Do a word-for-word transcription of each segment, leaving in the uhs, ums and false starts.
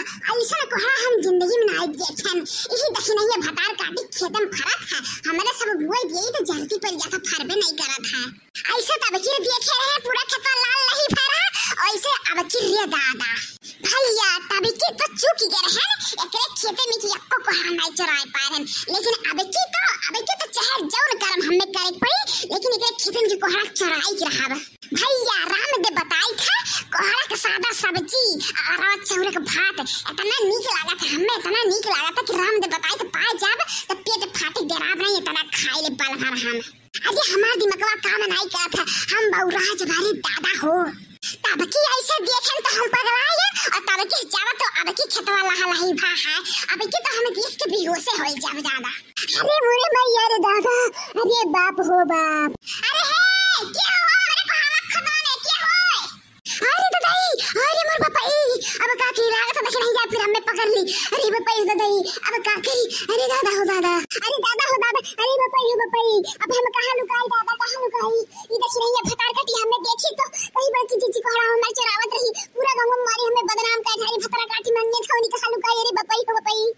ऐसा कोहड़ा हम जिंदगी में नाहीं देखेन। यही दखिनहिया भतार काटी खेते में फरत है, हमरे सब बोए दिए तो जल्दी पर जाता फरबे नहीं करत है। ऐसे तब की देखे रहे पूरा खेतवा लाल नहीं फरा, ऐसे अब की रे दादा। भैया, तब की तो चूक गए रहन, एकरे खेते में की एको कोहड़ा नहीं चराए पाए रहन, लेकिन अब की तो, अब की तो चाहे जौन करम हमें करे पड़ी, लेकिन एकरे खेते में की कोहड़ा चराई के रहब। भैया, राम दे बताई था, कोहड़ा के सादा सब्जी, अरवा चाउर के भात, इतना नीक लागत है, हमें इतना नीक लागत है कि राम दे बताई तो पाए जाब, तो पेट फाटे डेराब नहीं, इतना खाए ले बल भर हम। अरे हमार दिमगवा काम नाहीं करत है, हम बौरा जबारी दादा हो। तब की ऐसे देखेन तो हम पगलाए, और तब की जावा तो अब की खेतवा लहा लही भा है, अब की तो हम देख के बेहोशे होई जाब दादा। अरे मोरे मैया रे दादा, अरे बाप हो बाप। अरे हे, के हो? अरे कोहड़ा खदान है, के हो? अरे ददाई, अरे मोर बापाई, अब का करी लागत है, देख नहीं जा, फिर हमें पकड़ ली। अरे बापाई ददाई, अब का करी? अरे दादा हो दादा, अरे दादा हो दादा, अरे बापाई हो बापाई, अब हम कहाँ लुकाई दादा, कहाँ लुकाई? ई देख नहीं है, भतार काटी हमें देखी तो कहीं बड़की जीजी कोहड़ा हमार चोरावत रही, पूरा गाँव में मारी हमें बदनाम कर ढारी, भतार काटी मन में खौनी कहाँ लुकाई? अरे बापाई हो बापाई।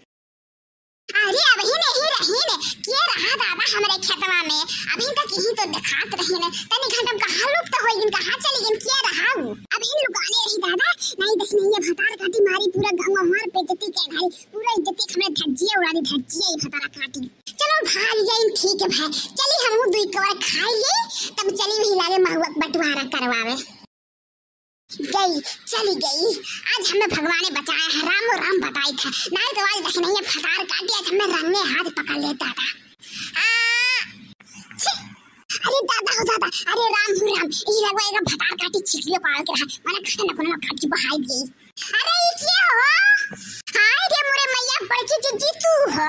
अरे अबहिन नहीं रहीन, के रहा दादा हमरे खेतवा में? अबहिन तक यही तो देखात रहीन, तनी घंटा में कहाँ लुप्त होइगिन, कहाँ चलिगिन, के रहा उ? अबहिन लुकाने रही दादा, नहीं देख नहीं है, भतार काटी मारी पूरा गाँव हमार बेइज्जती के ढारी, पूरा इज्जती हमरे धज्जिया उड़ा दी, धज्जिया ही भतार काटी। चलो भाग गइन, ठीक है भाई, चली हम दुई कवर खाई ले, तब चली वही लागे महुआ बंटवारा करवावे। गई, चली गई। आज हमें भगवान ने बचाया है, राम और राम बताई था, नहीं तो आज देख नहीं है, भतार काटी आज हमें रंगे हाथ पकड़ लेता था। आ, छी, अरे दादा हो दादा, अरे राम हो राम, ई लगवा एगो भतार काटी छिकलियो पाल के रहा, मने खाना कोनो काटी बहाई दी। अरे ई के हो? हाय रे मोरे मैया, बड़की जिज्जी तू हो?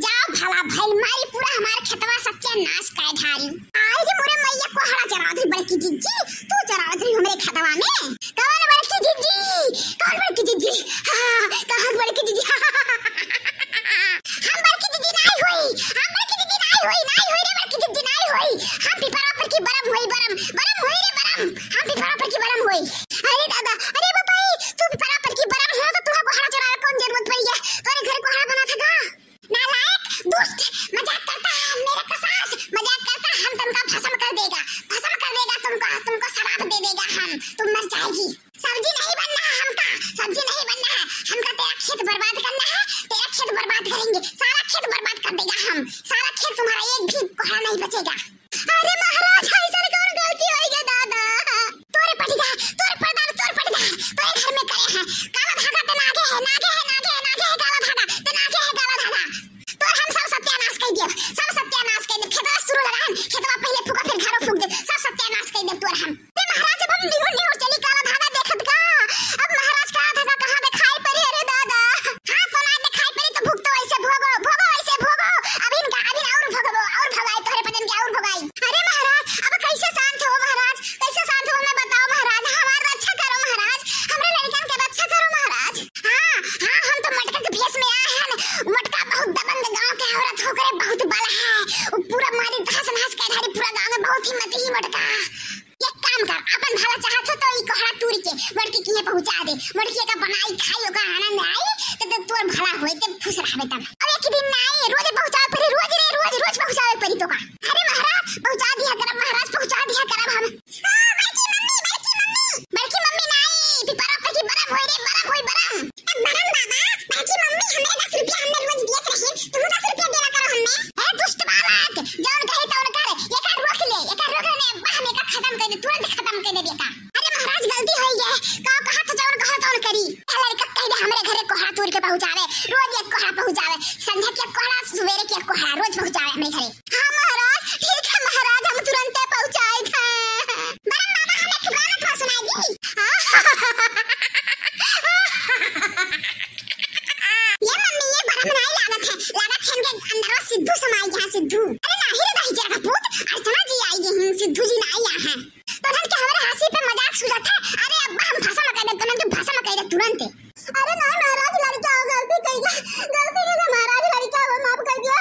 जाओ भला भइल, मारी पूरा हमार खेतवा सत्यानाश कर ढारी। हाय रे मोरे मैया, कोहड़ा चरावत रही बड़की जिज्जी, तू चरावत रही हमरे खेतवा में। कौन बड़की जिज्जी? कौन बड़की जिज्जी? हाँ, कहाँ बड़की जिज्जी? हम बड़की जिज्जी नाहीं होई, हम बड़की जिज्जी नाहीं होई, नाहीं होई रे बड़की जिज्जी नाहीं होई। हम पिपरा पर की बरम होई, बरम, बरम होई रे बरम, हम पिपरा पर की बरम होई। अरे दादा, अरे बापाई, तू पिपरा पर की बरम हो तो तुहा कोहड़ा चरावे कौन जरूरत पड़ी है? तोरे घर कोहड़ा बना था का? नालायक, दुष्ट, मजाक करता है मेरे के साथ, मजाक करता है, हम तुमका भस्म कर देगा, भस्म कर देगा तुमको, तुमको श्राप दे देगा हम, तुम मर जाएगी। सब्जी नहीं बनना है हमका, सब्जी नहीं बनना है हमका, तेरा खेत बर्बाद करना है, तेरा खेत बर्बाद करेंगे, सारा खेत बर्बाद कर देगा हम, सारा खेत तुम्हारा एक भी कोहड़ा नहीं बचेगा। अरे महाराज, ऐसन कौन गलती होई गे दादा? तोरे पटीदार, तोरे परदार, तोरे पटीदार, तोरे घर में करे हैं। काला धागा ते नागे है, नागे है, नागे है, नागे है काला धागा, ते नागे है काला धागा। तोर हम सब सत्यानाश कर दियो, सब सत्यानाश कर दियो। खेतवा शुरू लगा हम, खेतवा पहले फूका, फिर घरों फूक दे, सब सत्यानाश कर दियो तोर हम। अरे महाराज, अब हम निहुर निहुर चली काला धागा देखत का? अब महाराज काला धागा कहाँ दिखाई पड़ी? अरे दादा, हाँ, तो ना दिखाई पड़ी तो भुगतो ऐसे भोगो, भोगो ऐसे भोगो। अभी इनका, अभी और भोगो, और भगाई तोहरे पतिन के और भगाई। अरे महाराज, अब कैसे शांत हो महाराज, कैसे शांत हो, मैं बताओ महाराज, हमार रक्षा करो महाराज, हमरे लड़कन के रक्षा करो महाराज। हाँ, हाँ, हम तो मटका के भेष में आए हैं। मटका बहुत दबंग गांव के औरत होकर बहुत बल है, वो पूरा मारी तहस नहस कर ढारी पूरा गांव में, बहुत हिम्मत ही मटका। एक काम कर, अपन भला चाहत हो तो ई कोहड़ा तूर के मोटकी किहे पहुंचा दे, मोटकी का बनाई खाई, ओकर आनंद आई, तो, तो तोर भला होई, ते खुश रहबे तब। अब एक दिन ना आई, रोज पहुंचावे पड़ी, रोज रे, रोज, रोज पहुंचावे पड़ी तो का? अरे महाराज, पहुंचा दिया करब महाराज, पहुंचा दिया करब हम। ओ, बड़की मम्मी, बड़की मम्मी, बड़की मम्मी ना आई, पिपरा पे की बरम होई रे, बरम होई, बरम। ए, बरम बाबा, बड़की मम्मी, हमरे दस रुपया हमने रोज दियत रहे, तू दस रुपया देला करो हमने। ए, दुष्ट बालक, जौन कहे तौन कर, एका रोक ले, एका रोक ले, अब्बा हम एका खत्म कर दे, तुरंत खत्म कर दे बेटा। अरे महाराज, गलती होई गए, का कहा तो जौन कहो तौन करी। ए लड़का कह दे हमरे घरे कोहड़ा तूर के पहुंचावे, रोज एक कोहड़ा पहुंचावे, संझा के कोहड़ा, सुबेरे के कोहड़ा, रोज पहुंचावे हमरे घरे। हाँ महाराज, ठीक है महाराज, हम तुरंते पहुंचाई थे। बरम बाबा, हमें एक गाना थोड़ा सुनाई दी। ये मम्मी, ये बरम नाई लागत है, लागत है इनके अंदरवा सिद्धू समाई गया, सिद्धू। अरे नाही रे दहिजरा का पूत, अर्चना जी आई गई हैं, सिद्धू जी ना आई यहाँ। तो उन्हन के हमारे हंसी पे मजाक सूझत है। अरे अब्बा हम भस्म कर दे, उन्हन के भस्म कर दे तुरंत। अरे नाही महाराज, लड़का हो, गलती कइगा, गलती कइगा महाराज, लड़का हो, माफ कर दिया।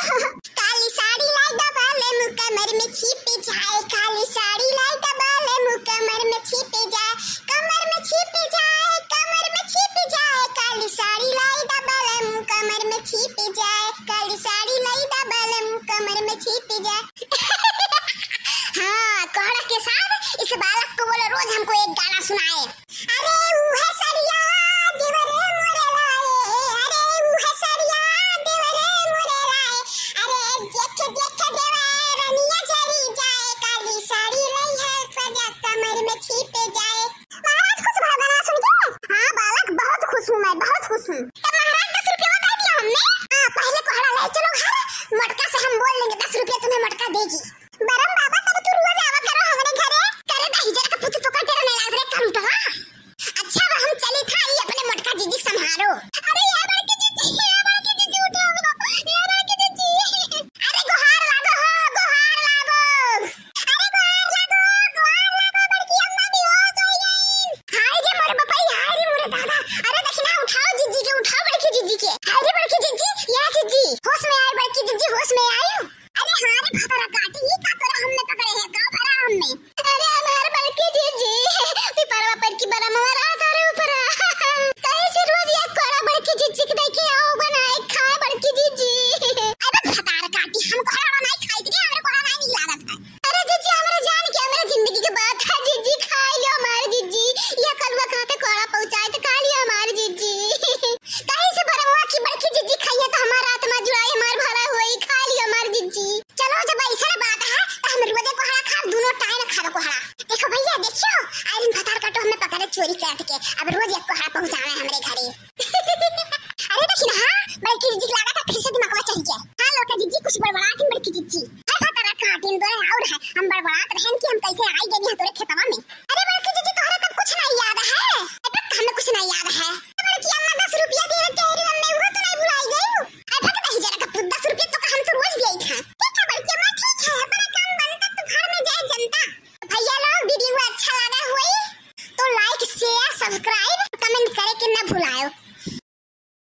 काली साड़ी लाई दबा ले मु कमर में छिप जाए, काली साड़ी लाई दबा ले मु कमर में छिप जाए, कमर में छिप जाए, कमर में छिप जाए, काली साड़ी। तब महाराज दस रुपया दे दिया हमने। हाँ, पहले कोहड़ा ले चलो घर, मोटका से हम बोल लेंगे, दस रुपया तुम्हें मोटका देगी। बरम बाबा, तब तू रोज आवा करो हमरे घरे। करे दही जरा का पुत पकड़ के रहने लाग रे करूट, हाँ? अच्छा, अब हम चली था, ये अपने मोटका जीजी के संभारो। अरे ये बड़की जीजी, ये बड़की जीजी उठो, ये बड़की जीजी। अरे गोहार लागो हो, गोहार लागो। अरे गोहार लागो, गोहार लागो, बड़की अम्मा बेहोश हो गई। हाय रे मोरे बपई, हाय रे मोरे दादा। अरे दखिना उठाओ जीजी के, उठाओ बड़की जीजी के। हाय रे बड़की जीजी, या जीजी, होश में आए बड़की जीजी, होश में आए। अरे हाँ रे भतरा काटी, ई का तोरा हमने पकड़े है, का भरा हमने? अरे हमार बड़की जीजी, पिपरवा पर की बरमवा रहा तारे ऊपरा। कहीं से रोज एक कोड़ा बड़की जीजी के देके आओ, बनाए खाए बड़की जीजी। अरे भतार काटी, हम कोड़ा बनाई खाई रे, हमरे कोड़ा नहीं लागत है। अरे जीजी, हमरे जान के, हमरे जिंदगी के बात है जीजी, खा लियो हमार जीजी। ये कलवा खाते कोड़ा पहुँचाए तो खा लियो हमार जीजी। कहीं से बरमवा की बड़की जीजी खाइए तो हमार आत्मा जुड़ाए, हमार भला होई, खा लियो हमार जीजी। चलो, जब ऐसा बात है, तो हम रोजे कोहड़ा खाब, दोनों टाइम खाब कोहड़ा। देखो भैया, देखियो, आयरन भतार काटो हमें पकड़े चोरी करत के, अब रोज एक कोहड़ा पहुँचावे हमरे घरे। अरे देखी ना, हाँ, बड़की जीजी के लागत है फिर से दिमागवा चढ़ गया। हाँ, लोटा जीजी कुछ बड़बड़ात हैं बड़की जीजी। अरे भतार काटिन दो और है, हम बड़बड़ात रहन कि हम कैसे आई गए यहाँ तोरे खेतवा में। अरे बड़की जीजी, तोहरे तब कुछ नहीं याद है, तब हमें कुछ नहीं याद है। बड़की अम्मा दस रुपया दिए तेरी मम्मी, वो तो नहीं भुलाई गई। अरे भग नहीं जरा का दस रुपया तो हम तो रोज दिए था। ठीक है बड़की अम्मा, ठीक है, अपना काम बनता तो घर में जाए जनता। भैया लोग, वीडियो अच्छा लगा होई तो like, share, subscribe